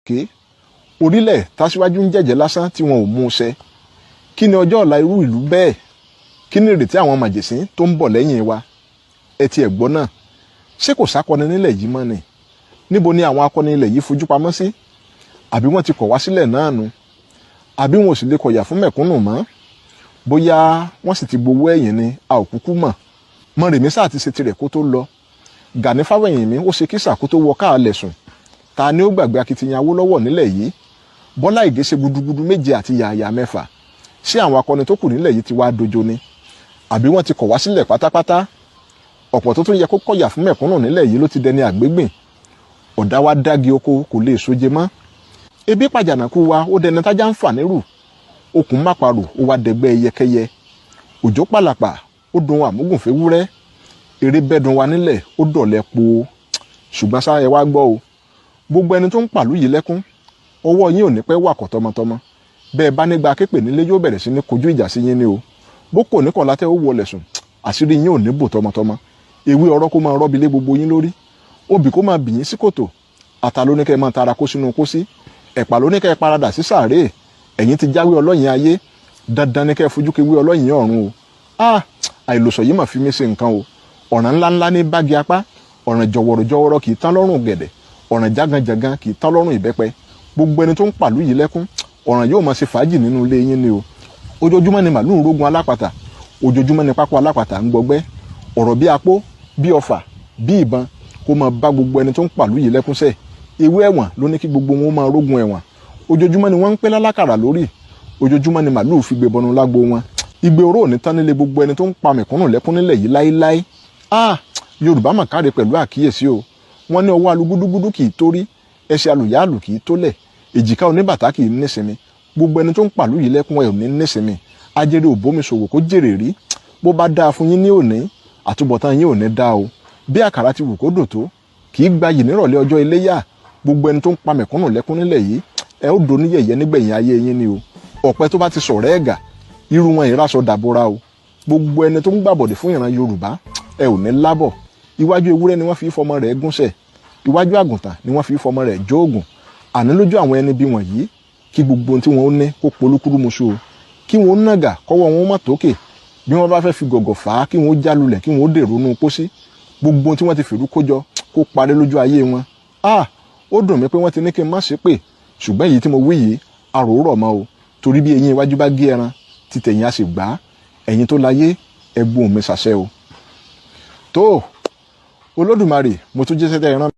Èké orílẹ̀ tàṣíwájú ń jẹ̀jẹ̀ lásán tí wọn ò mú un ṣẹ. Kí ni ọjọ́ ọ̀la irú ìlú bẹ́ẹ̀? Kí ni ìrètí àwọn màjèsín tó ń bọ̀ lẹ́yìn wa? Ẹ ti ẹ̀ gbọ́ náà, ṣé kò sákọni nílẹ̀ yìí mọ́ ni? Níbo ni àwọn akọni ilẹ̀ yìí fojú pamọ́ sí? Àbí wọ́n ti kọ̀ wá sílẹ̀ náà nu? Àbí wọn ò sì lè kọ̀yà fún mẹ̀kúnnù mọ́? Bóyá wọ́n sì ti gbowó ẹ̀yìn ni, a ò kúkú mọ̀. Mọ̀rèmí sáà ti ṣe tirẹ̀ kó tó lọ. Gani Fáwẹ̀hìnmí ó ṣe kísà kó tó wọ káàlẹ̀ sùn. Ta ni ó gbàgbé akitiyan Awólọ́wọ̀ nílẹ̀ yìí? Bọ́lá Ìgè ṣe gudugudu méje àti yàyà mẹ́fà. Ṣé àwọn akọni tó kù nílẹ̀ yìí ti wá dojo ni? Àbí wọ́n ti kọ̀ wá sílẹ̀ pátápátá? Ọ̀pọ̀ tó tún yẹ kó kọ̀yà fún mẹ̀kúnnù nílẹ̀ yìí ló ti dẹni àgbégbìn. Ọ̀dá wa dági oko kò lè soje mọ́. Ebi pàjànàkú wa ó dẹni tájá ń fà nírù. Okùn máparò ó wá dẹgbẹ́ ẹyẹkẹyẹ. Òjò pàlàpà ó dun àmúgùnfẹ́ wúrẹ́. Eré bẹ́dùn wa nílẹ̀ ó dọ̀lẹ́ po. Ṣùgbọ́n ṣá ẹ wá gbọ́ o, gbogbo ẹni tó ń pàlú yìí lẹ́kún, ọwọ́ yín ò ní pẹ́ wàkọ̀ tọmọtọmọ. Bẹ́ẹ̀ bá nígbà képè nílé yóò bẹ̀rẹ̀ sí ní kojú ìjà sí yín ni o. Bó kò ní kọ̀lá tẹ́ ó wọlé sùn, àṣírí yín ò ní bò tọmọtọmọ. Ewé ọ̀rọ̀ kó máa rọ́bi lé gbogbo yín lórí, obì kó máa bì yín sí kòtò. Ata ló ní kẹ́ máa tara kó sínú pósí, ẹ̀pà ló ní kẹ́ paradà sí sàárè. Ẹ̀yin ti jáwé ọlọ́yin ayé, dandan ní kẹ́ fojú kewé ọlọ́yin ọ̀run o. Ah, àìlòsọ yìí mà fi mí ṣe nǹkan o. Ọ̀ràn ńláńlá ní bági apá, ọ̀ràn jọ̀wọ̀rọ̀jọ̀wọ̀rọ̀ kì í tán lọ́rùn gẹ̀dẹ̀, ọ̀ràn jáganjàgan kì í tán lọ́rùn ìbẹ́pẹ. Gbogbo ẹni tó ń pàlú yìí lẹ́kún, ọ̀ràn yóò máa ṣe fàájì nínú ilé yín ni o. Ojoojúmọ́ ni màlúù ń rógun alápàtà, ojoojúmọ́ ni pápá alápàtà ń gbọgbẹ́. Ọ̀rọ̀ bí apó, bí ọfà, bí ìbọn kó máa bá gbogbo ẹni tó ń pàlú yìí lẹ́kún sẹ̀. Ewé ẹ̀wọ̀n ló ní kí gbogbo wọn máa rógun ẹ̀wọ̀n. Ojoojúmọ́ ni wọ́n ń pẹ́ lálákàrà lórí, ojoojúmọ́ ni màlúù fi gbé bọnu lágbo wọn. Igbe oró ò ní tán nílé gbogbo ẹni tó ń pa mẹ̀kúnnù lẹ́kún nílẹ̀ yìí láéláé. Ah, Yorùbá mà káre pẹ̀lú àkíyèsí o. Wọ́n ní ọwọ́ alugúdúgúdú kì í torí, ẹsẹ̀ alùyáàlù kì í tólẹ̀, èjìká oníbàtà kì í nísinmi. Gbogbo ẹni tó ń pàlú yìí lẹ́kún ẹ̀ ò ní nísinmi. Ajere òbómi ṣòwò kó jèrè rí. Bó bá dáa fún yín ní òní, àtúbọ̀tán yín ò ní dáa o. Bí àkàrà ti wù kó dùn tó, kì í gbayì nírọ̀lẹ́ ọjọ́ iléyá. Gbogbo ẹni tó ń pa mẹ̀kúnnù lẹ́kún nílẹ̀ yìí, ẹ ó doni yẹ̀yẹ́ nígbẹ̀yìn ayé yín ni o. Ọ̀pẹ tó bá ti sọ̀rẹ́ ẹ̀gà, irú wọn ìraṣọ dàbora o. Gbogbo ẹni tó ń gbàbọ̀dẹ̀ fún ìran Yorùbá, ẹ ò ní lábọ̀. Iwájú ewúrẹ́ ni wọ́n fi fọmọ rẹ̀ gúnṣẹ̀, iwájú àgùntàn ni wọ́n fi fọmọ rẹ̀ jóògùn. Àní lójú àwọn ẹni bí wọ̀nyí, kí gbogbo ohun tí wọ́n ó ní kó polúkúrú muṣu o. Kí wọ́n ó nàgà kọ́wọ́ wọn ó má tókè. Bí wọ́n bá fẹ́ fi gọ̀gọ̀ fà á, kí wọ́n ó já lulẹ̀, kí wọ́n ó dèrò inú pósí. Gbogbo ohun tí wọ́n ti fìrú kójọ kó parí lójú ayé wọn. Ah, ó dùn mí pé wọ́n ti ní kí n má ṣe pé, ṣùgbọ́n èyí tí mo wí yìí àròrọ̀ mọ́ o. Torí bí eyín iwájú bá gé ẹran, títẹ̀yìn á sì gbá. Ẹ̀yin tó láyé, ẹ gbóhùn mi ṣàṣẹ o. Tó Olódùmarè, mo tún jíṣẹ́ tẹ́ ẹ rán.